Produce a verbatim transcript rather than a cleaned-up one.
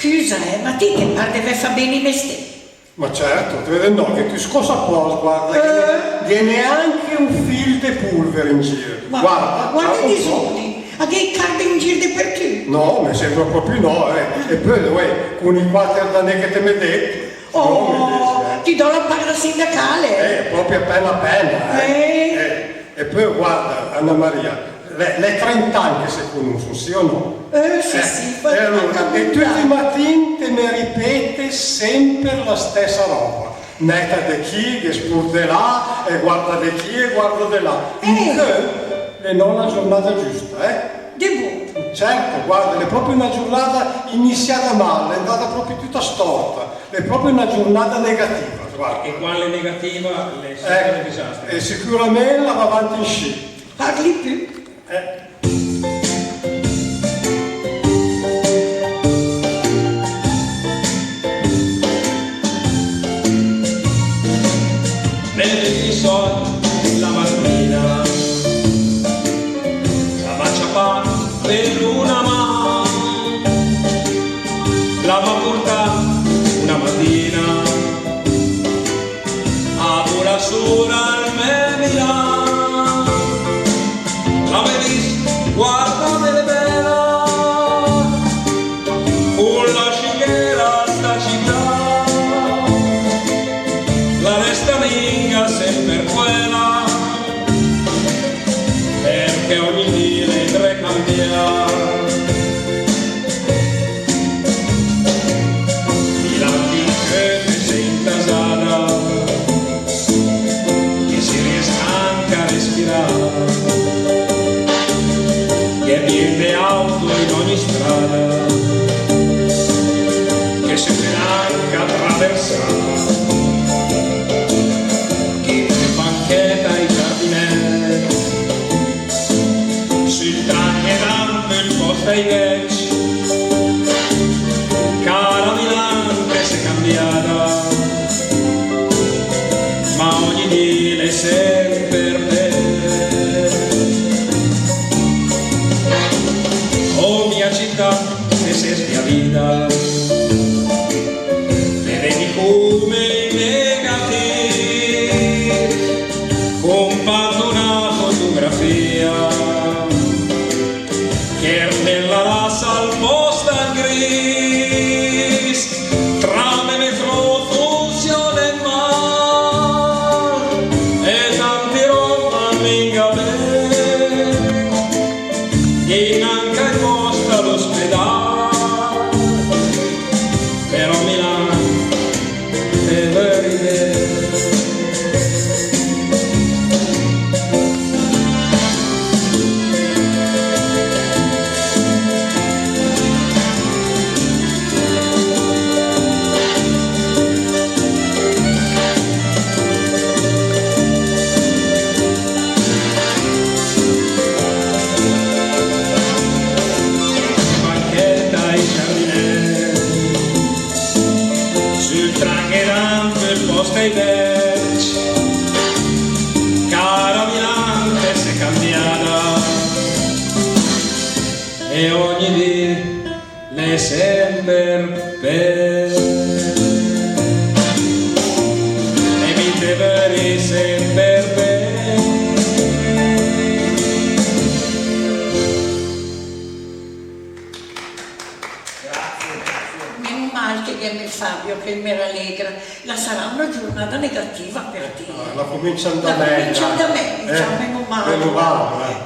Scüsa, eh, ma ti te par de vè fà ben i mestér? Ma certo, te vèdet no che tüt cosa a pòst, guarda, che gh'è neanche un fil de pulvere in gir. Ma guarda, guarda, ciapa un po'. Disórden, a gh'è i carde in gir depertüt. No, me sembra pròpe no, eh. E pö, uè, cun i quater danè che te m'é det, no, me dice, eh. Ti dó la paga sindacale. Eh, pròpe apena apena, eh. Eh. Eh. E pö, guarda, Anna Maria, l'è, l'è trent'agn che se cunussom, sì o no? Eh, sì, sì, e alura, e tüt i matin te me ripetet semper la stessa roba. Nèta de chì, gh'è spurf de là, e guarda de chì, e guarda de là. Eh. Incö l'è no la giurnada giüsta, eh? De bù? Certo, guarda, l'è pròpe una giurnada inisiada mal, l'è andada pròpe tüta stòrta. L'è pròpe una giurnada negativa, guarda. E quand l'è negativa, l'è semper un disastro. E sicürament la va avanti inscì. Parli pü. Eh. Me sö la matina, la m'à ciapà per una man, la m'à purtà una matina a vurà sura al me Milan. La m'à dis: "Guarda, me l'è bèla, cun la scighera sta cità, la resta minga semper quèla, perché ogni dì l'è dré cambià." Milan, incö te sét intasada, che se ries anca a respirà, gh'è pien de auto in ogni strada, che se pöl anca traversà, che te panchèta i giardinècc, sül tram che va al pòst dai vècc. Cara Milan, te sét cambiada, ma ogni dì l'è semper pègg. Oh mia cità, te sét sbiadida, te vedi cume in negatìv, cumpàgn d'una fotografia, che te la lassa al pòst dal gris, tram e metro funsiona mal, e tanti romp minga bé, e nanca i pòst a l'ospedal, però Milan te vöri bé. Panchèta i giardinècc, sül tram che va al pòst dai vècc. Cara Milan, te sét cambiada, e ogni dì l'è semper pègg, e mi te vöri semper bé. Meno mal che gh'è me Fabio che me ralegra. La sarà una giornata negativa per te. Ah, la comincia a andà meglio. La comincia a andà meglio, eh, diciamo, meno male. Meno male, eh.